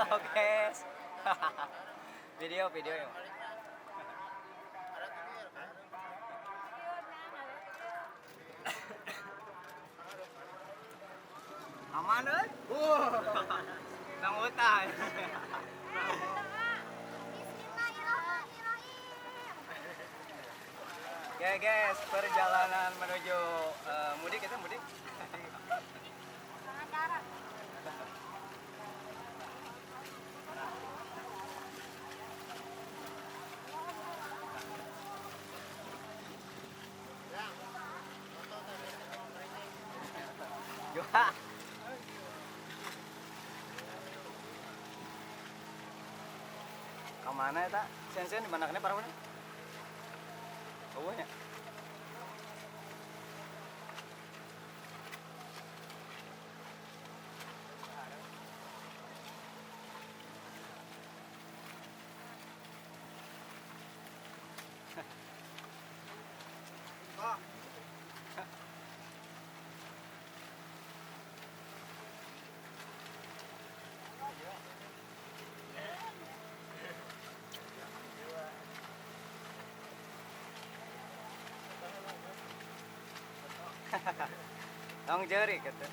Oke. Video video ya. Aman euy? Bang Utan. Bismillahirrahmanirrahim. Oke guys, perjalanan menuju mudik, kita mudik. Pangandaran. Juga. Kemana ya, tak? Sen-sen di mana kene parahuna? Oh nya. Tong jeri gitu.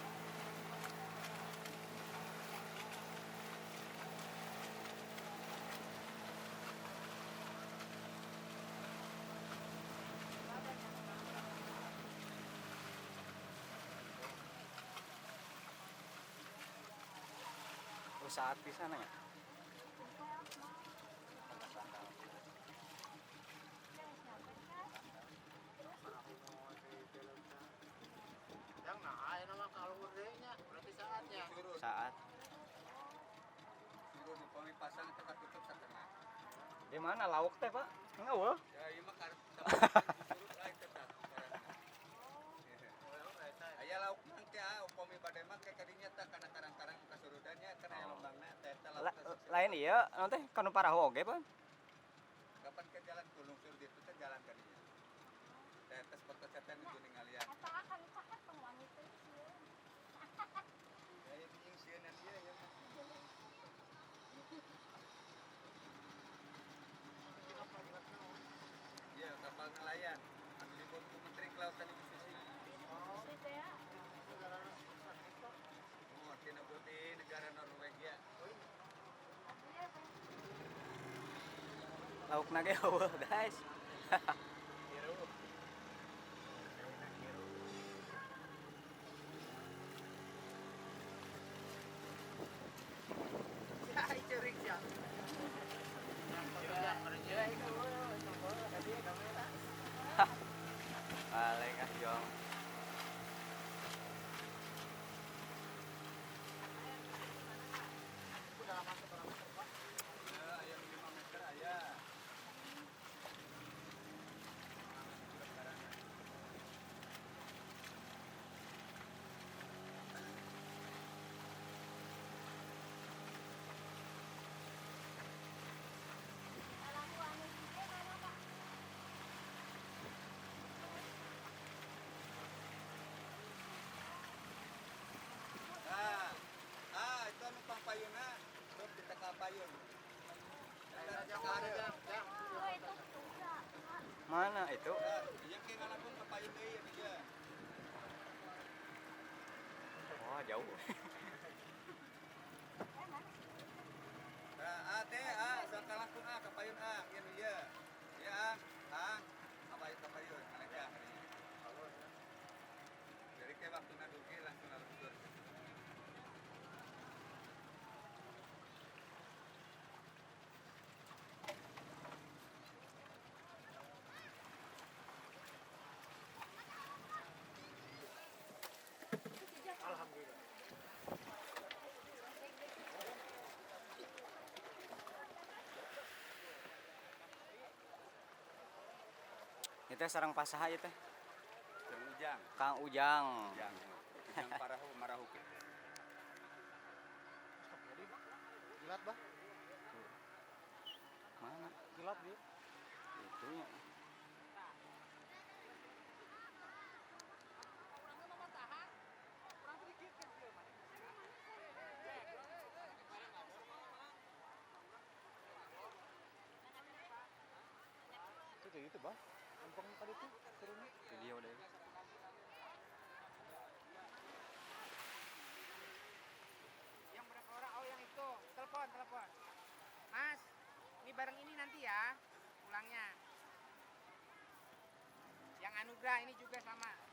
Oh, saat pisan ya. Yang nah, aya nama kalau nya berarti saatnya. Saat. Surut upami pasang teka tutup setengah. Di mana lauk teh, Pak? Enggak, wah. Ya ieu mah karep surut lain tetap. Aya lauk mang teh ah upami bade mah ke kadinya tah kana karang-karang kasurudannya kana aya lombangna teh eta lauk teh. Lain iya, naon teh kanu parahu oge, Pak. Kapan ke jalan kulungsur ditu teh jalan kadinya. Teh eta spot kesehatan itu ningalian. Eta akan caket wangi teh sieun. Ya ieu jeung sieun ieu ya. Iya, kapal nelayan. Anu dibon ku Menteri Kelautan Investasi. Teh ya. Oh, tina di negara Norwegia. Lauk ge eueuh, guys. Hirup. Cerik ya. Balik ah, jong. Ya, aya 5 meter aya. Parahu anu hiji mana, Pak? Ah, ah itu anu pangpayunna, terus kita ka payun. Oh, itu enggak. Mana itu? Iya ke ngalangkung ka payun deui ieu dia. Wah, jauh. Nah, ah teh ah sok kalangkung ah ka payun ah ieu nu ieu. Ieu ah, ah ka payun ka payun ngalengkah kadinya. Jadi ke waktuna dugi langsung langsung. Alhamdulillah. Itu sareng pasaha ieu teh? Kang Ujang. Kang Ujang. Ujang. Ujang parahu marahu. Kilat bah, Mana? kilat dia. Itunya. Itu bah, numpang tadi tuh turunnya. Video deh. Yang berapa orang? Oh, yang itu. Telepon, telepon. Mas, ini bareng ini nanti ya, pulangnya. Yang Anugrah ini juga sama.